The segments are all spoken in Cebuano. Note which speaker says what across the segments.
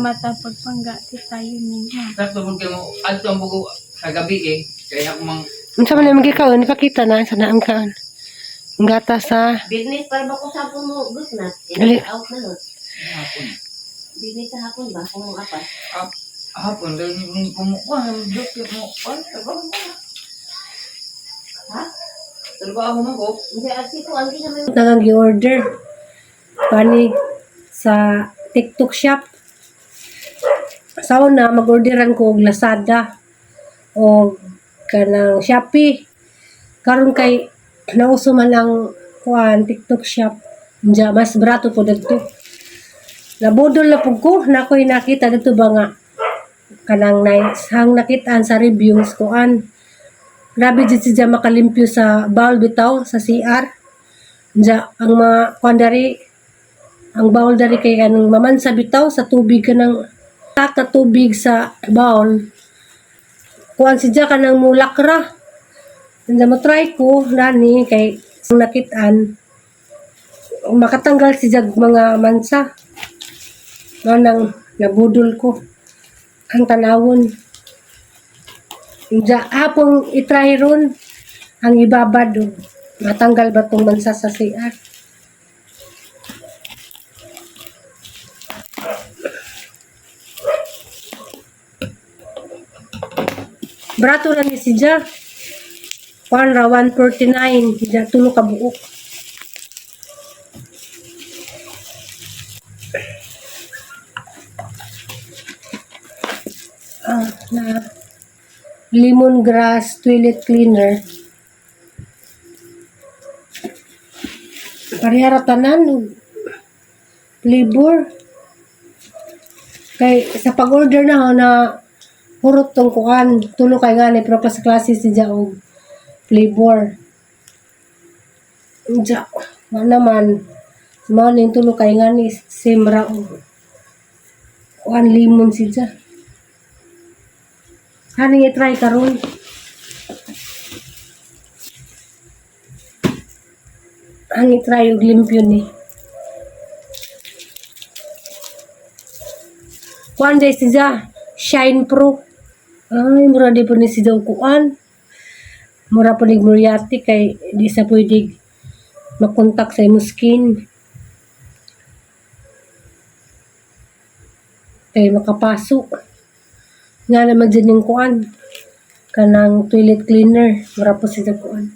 Speaker 1: Mata pagpangga ti tayo ninyo.
Speaker 2: Sakto pud kay mo adto ang bugo sa gabi eh. Kaya ako mang
Speaker 3: Unsa man imong gikaon? Ipakita na sa naang kaon. Ang gatas sa
Speaker 4: Business para ba kung sabon mo gusnat?
Speaker 3: Dali.
Speaker 4: Out na nun.
Speaker 2: Hapon.
Speaker 4: Business sa hapon ba? Kung mong apat.
Speaker 2: Hapon dahil kumukuha ng joke mo. Ano trabaho mo?
Speaker 4: Ha?
Speaker 2: Trabaho mo ko.
Speaker 4: Hindi, at ko, ang ginamay
Speaker 3: Nang gi-order pani sa TikTok shop. Sa una mag-orderan ko og Lazada o kanang Shopee. Karon kay nauso man ang kuan TikTok shop. Diya, mas barato po dito. Nabudol na pud ko, na ako'y nakita dito ba nga kanang nice hang nakitaan sa reviews kuan. Grabe jud siya makalimpyo sa bowl bitaw sa CR. Diya, ang mga kuan dari ang bowl dari kay kanang mamansa bitaw sa tubig kanang tak na tubig sa bowl. Kuan siya kanang mulakra. Diya mo try ko nani kay nakitaan makatanggal siya mga mansa. Manang nabudol ko ang tanawon. Diya hapong itry ron ang ibabad og matanggal ba tong mansa sa CR. Brato ra ni si Ja. Kuan ra 149, ja tulo ka buok. Ah, na lemongrass toilet cleaner. Pareha ra tanan og flavor. Kay sa pag-order na ho na hurot tong kuan, tulo kay ngani pero pa sa klase si Ja og flavor. Ja, wa naman mao ning tulo kay ngani same ra og kuan lemon si Ja. Haning i-try karon. Ang i-try og limpyo ni. Kuan day si Ja, Shine Pro. Ay, mura di po ni si Daw kuan. Mura po ni Muriati kay di sa pwede makontak sa imong skin. Kay makapasok. Nga naman dyan yung kuan. Kanang toilet cleaner. Mura po si Daw kuan.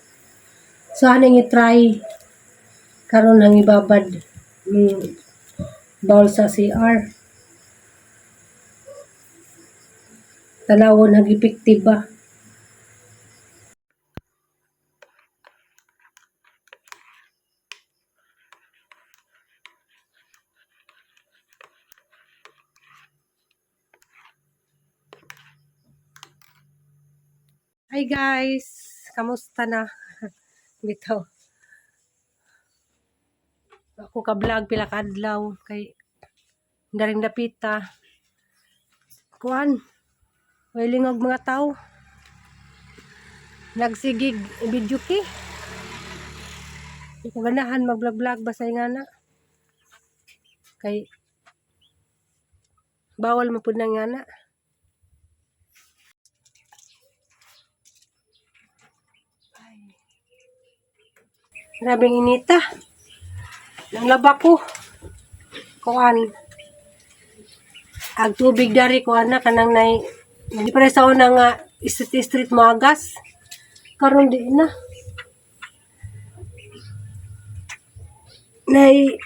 Speaker 3: So, anong i-try karon ang ibabad bowl sa CR. Tanawon ang epektive ba? Hi guys, kamusta na? Bitaw. Ako ka vlog pila ka adlaw kay daring dapita. Kuan. Way lingog mga tao. Nagsigig video ki. Di ko ganahan mag-vlog-vlog basta nga na. Kay bawal man pud na nga na. Grabeng inita. Nang laba ko. Kuan. Ag tubig dari kuan na kanang nay di pa sa una nga street street magas. Karon di na. Nay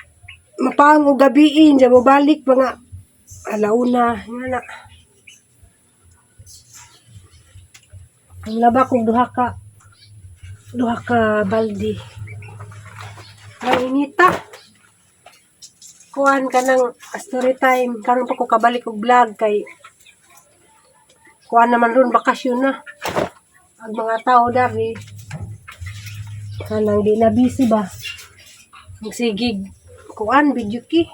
Speaker 3: mapaang og gabiin diya mo balik mga alauna nga na. Ang laba kong duha ka balde. Ang inita. Kuan ka ng story time. Karon pa ko kabalik og vlog kay kuan naman ron bakasyon na. Ang mga tao dari kanang di na busy ba. Ang sigig kuan video ki.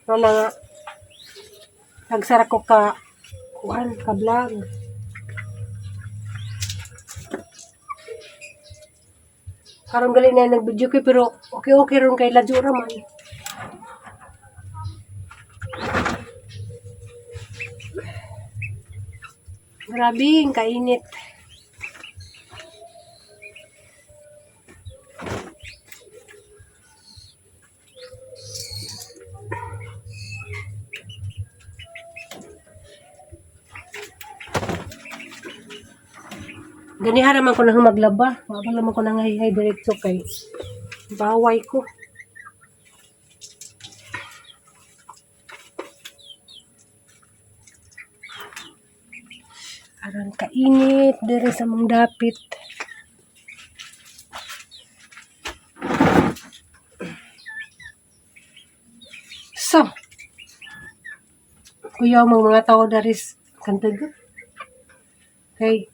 Speaker 3: Ano na nga nagsara ko ka kuan ka vlog. Karon gali na nag-video ki pero okay okay ron kay ladyo ra man. Grabe, ang kainit. Ganiha naman ko nang maglaba. Wala naman ko nang hay diretso kay baway ko. Aron kainit diri sa mong dapit. So, kuyaw mga mga tao daris kantag. Kay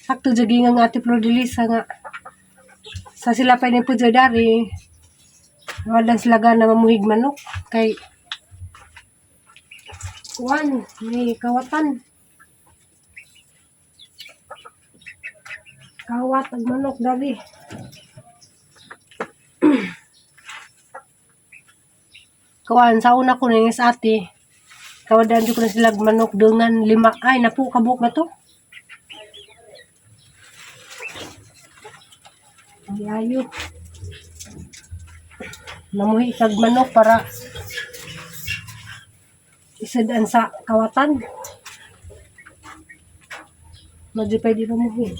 Speaker 3: sakto jagi nga nga ati Flor de Lisa nga sa sila pa ni Pudyo dari wala sila gana mamuhig manok kay kuan may kawatan, kawat ang manok dari. Kuan sa una ko ning sa ate kawadan jud ko na sila manok dungan lima, ay napu kabuk ba to. Ay ayot. Namuhi kag manok para isad-an sa kawatan. Medyo pwede mamuhi.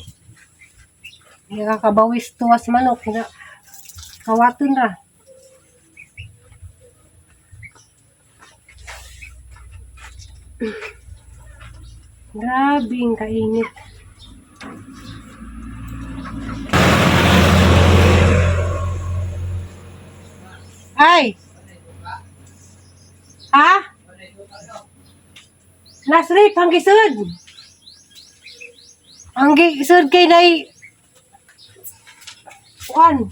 Speaker 3: Nakakabawis tuwas manok nga kawaton ra. Grabe ang kainit. Ay! Ha? Last rate, ang gisud! Ang gisud kay nay... Kuan.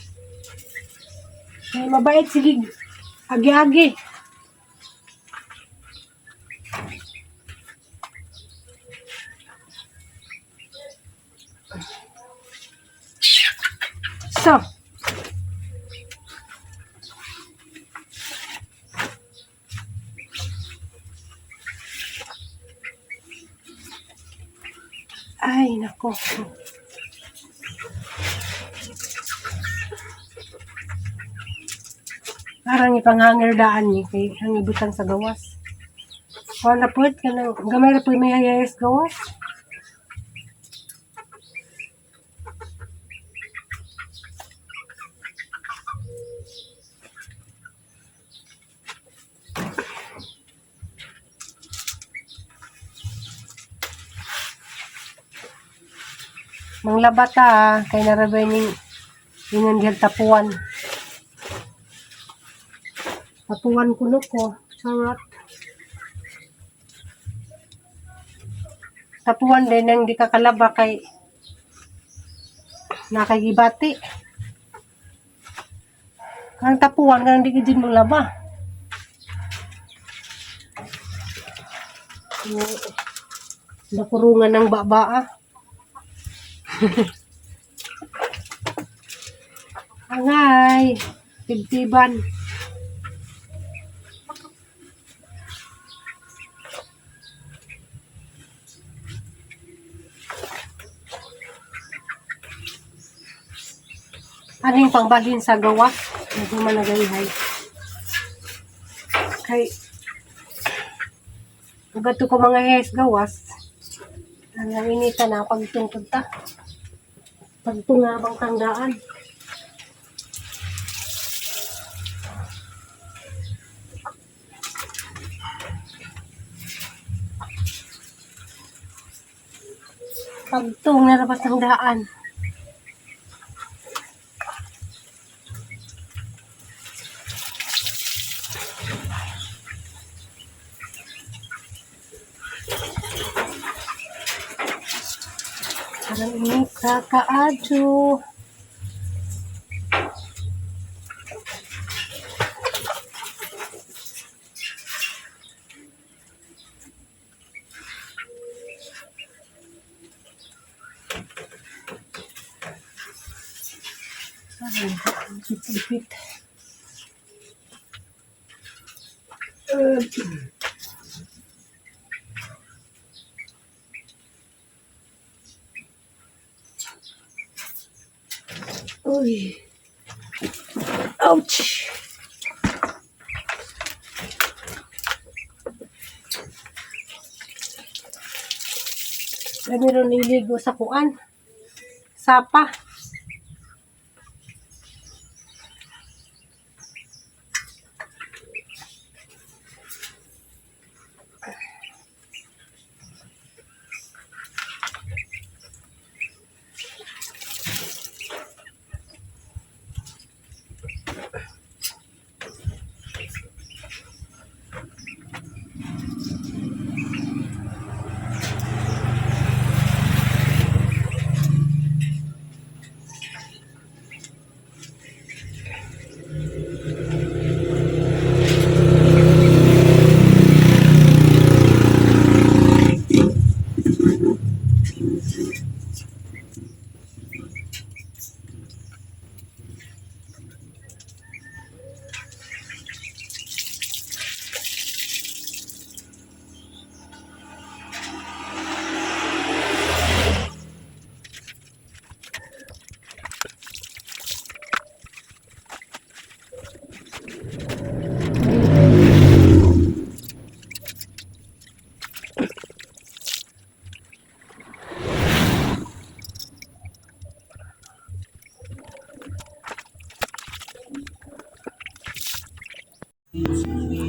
Speaker 3: Kay mabait sige. Agi-agi. So, ay, nako. Parang ipanghanger daan ni kay hangibutang sa gawas. Wala po, kanang gamay ra po may hayayas gawas. Manglabata ah, kay narabay ning ingon dihang tapuan. Tapuan kuno ko. Charot. Tapuan din ang di ka kalaba kay nakagibati. Ang tapuan kanang di ka din manglaba. Nakurungan ng baba ah. Angay, tibtiban. Aning pangbalhin sa gawas? Medyo managayhay. Kay, ugato ko mga hayas gawas. Ang inita na pagtungtod ta. Pagtungabang tangdaan. Pagtung narabas ng daan. Parang ini kakaadyo. Ay, ipit-ipit. Uy. Ouch. Ay, meron iligo sa kuan. Sapa.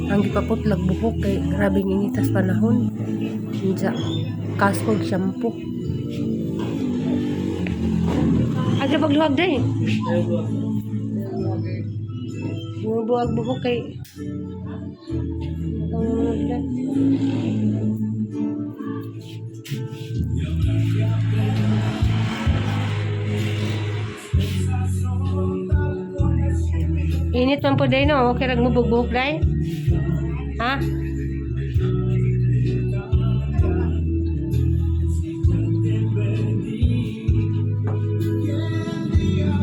Speaker 3: Ang gipaputlag buhok kay grabe initas panahon. Unsa kaskog shampoo. Aga pagluwag day. Buwag buhok kay. Init man po day no, okay rag mo buhok day. Ha?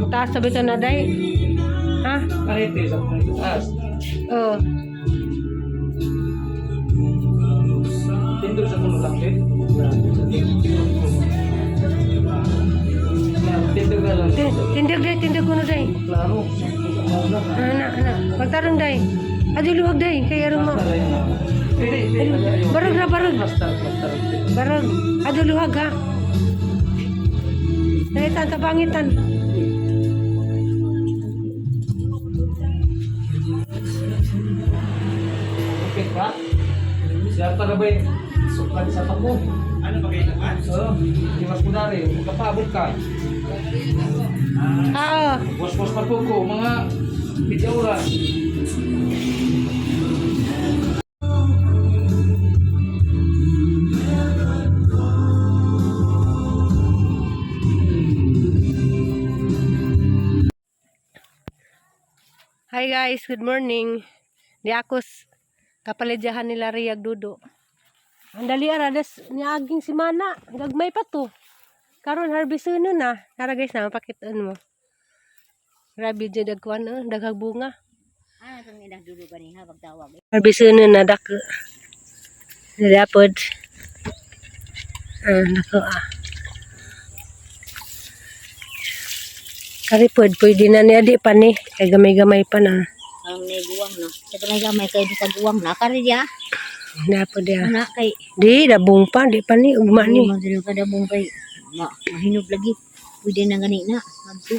Speaker 3: Mataas sabi ito na day. Ha?
Speaker 2: Kahit eh, sa taas.
Speaker 3: Oo.
Speaker 2: Tindog sa kuno lang, eh. Tindog na lang.
Speaker 3: Tindig day, tindig ko na day.
Speaker 2: Klaro.
Speaker 3: Ana, ana. Pagtarong day. Adi luwag day, kay aron mo. Barog na barog.
Speaker 2: Basta, basta.
Speaker 3: Barog. Adi luwag ha. Dahil tabangitan.
Speaker 2: Okay pa? Siya para ba yung sukad sa pako? Ano ba kayo naman? Oo. Di mas kunwari, magkapabot ka.
Speaker 3: Oo.
Speaker 2: Bos-bos pa po ko, mga medya oras.
Speaker 3: Hi guys, good morning. Di ako kapalidyahan nila Riyag Dudo. Ang dali ara des niaging simana, gagmay pa to. Karon harvest na na. Tara guys na mapakitaan mo. Grabe jud dagkuan daghang bunga.
Speaker 4: Ano itong inang dulo ganiha pagtawag?
Speaker 3: Harvest na dak. Nilapod. Ah, nako ah. Karipod, pwede na niya di pa ni. Kay gamay-gamay pa na.
Speaker 4: Ang naiguwang no. Sa gamay gamay kay sa guwang na kari dia.
Speaker 3: Napod ya.
Speaker 4: Ana kay
Speaker 3: Di, dabong pa, di pa ni, ugma ni.
Speaker 4: Mo dilo kada mong kay ma mahinog lagi. Pwede na gani na madto.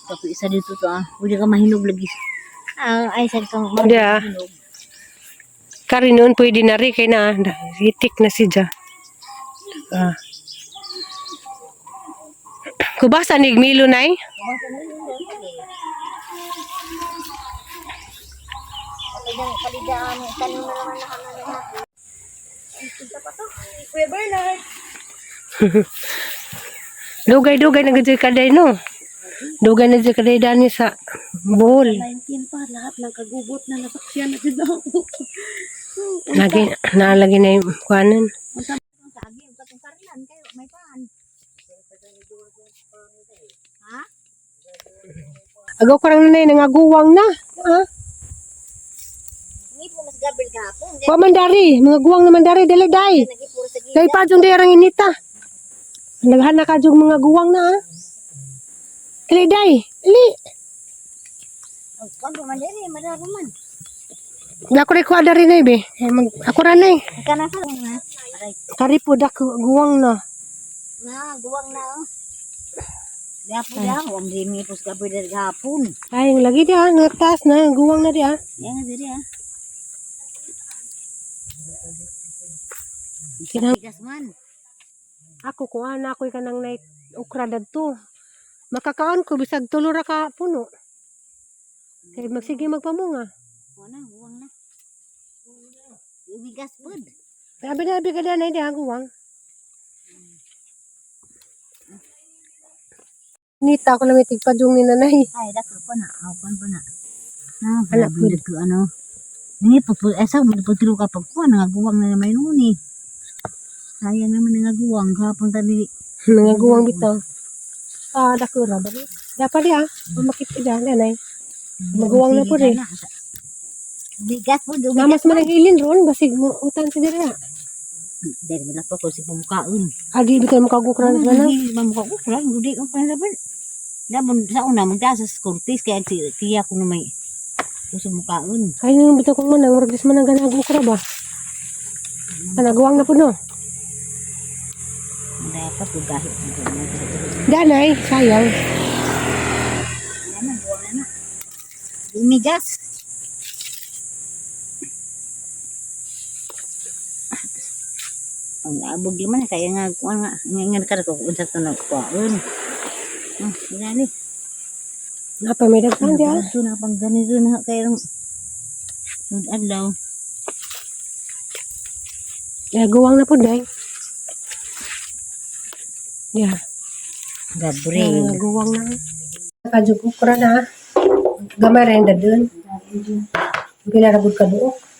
Speaker 4: Tapos isa dito to ah. Pwede ka mahinog lagi. Ah, ay sad ka
Speaker 3: Di ah.
Speaker 4: mahinog.
Speaker 3: Kari noon pwede na rin, kay na, hitik na si Ja. Ah. Kubasa ni Milo nay?
Speaker 4: Palidaan, tanong na naman na kami na. Kuya Bernard.
Speaker 3: Dugay-dugay na gud kaday no. Dugay na jud kaday dani sa Bohol.
Speaker 1: 19 pa, lahat ng kagugot na nasaksiyan na gid ako.
Speaker 3: Lagi naalagi na yung kuanan.
Speaker 4: Sa agi, katong karlan kayo may paan. Ha?
Speaker 3: Agaw ko lang nanay nangaguwang na. Ah,
Speaker 4: Ngipo mas Gabriel gahapon.
Speaker 3: wa man dari, mga guwang naman dari dali day.
Speaker 4: Nagipuro sa
Speaker 3: Dai pa jung dayarang inita. Naghan na ka jung mga guwang na ah. Dali, day. Dali.
Speaker 4: Pag man diri, madaro man.
Speaker 3: Dako rin ko ada rin ay, be. Eh, ako ra na eh.
Speaker 4: Kana sa na. Aray.
Speaker 3: Kari po dako guwang na.
Speaker 4: Na, guwang na oh. Gapon ya, wam di mi pus gapoy dari gapon.
Speaker 3: Ay, ang lagi di ah, nagtaas na, guwang na di ah.
Speaker 4: Yan nga diri ah.
Speaker 3: Kinang
Speaker 4: Bigas man.
Speaker 3: ako kuha na ako'y kanang night okra dadto. Makakaon ko bisag tulo ra ka puno. Kay magsige magpamunga.
Speaker 4: Wala, guwang na. Bigas pod.
Speaker 3: Abi na abi ka na di ah, guwang. Nita ako na may tigpadung ni nanay.
Speaker 4: Ay, dako pa na. Aw, pa na. Na,
Speaker 3: Anak,
Speaker 4: grabe dito ano. Ni po po asa mo po tiro ka pag kuan nga guwang na naman noon eh. Sayang naman nga guwang gapon tadi.
Speaker 3: Nangaguwang bitaw. Ah, dako ra ba? Dapat di ah, makita di ah, nanay. Maguwang na po rin.
Speaker 4: Bigas po, bigas.
Speaker 3: Namas man ang ilin ron, basig mo utan si dira.
Speaker 4: Dari wala pa ko si pumukaon.
Speaker 3: Adi bitaw makagukra na na.
Speaker 4: Hindi ba mukha hindi ko pa laban. Labon sa una magdasa sa kurtis kaya si tiya ko na may gusto mukaon.
Speaker 3: Ay nang bitaw kong manang murag dis man ang ganag ukra ba. Nagaguwang na po no.
Speaker 4: Dapat ko gahit ko na.
Speaker 3: Danay, sayang.
Speaker 4: Ano, buwan na. Umigas. Ang abog di man kaya nga kuan nga nga nga ko unsa to nagkuan. Ah, dali.
Speaker 3: Napa may daghan di ah.
Speaker 4: Ito na pang ganito na kay rong adlaw.
Speaker 3: Nagaguwang na po day. Yeah,
Speaker 4: Gabriel.
Speaker 3: nagaguwang na. Nakajug ukra na. Gamay ra yung dadun. Pila ra gud ka buok.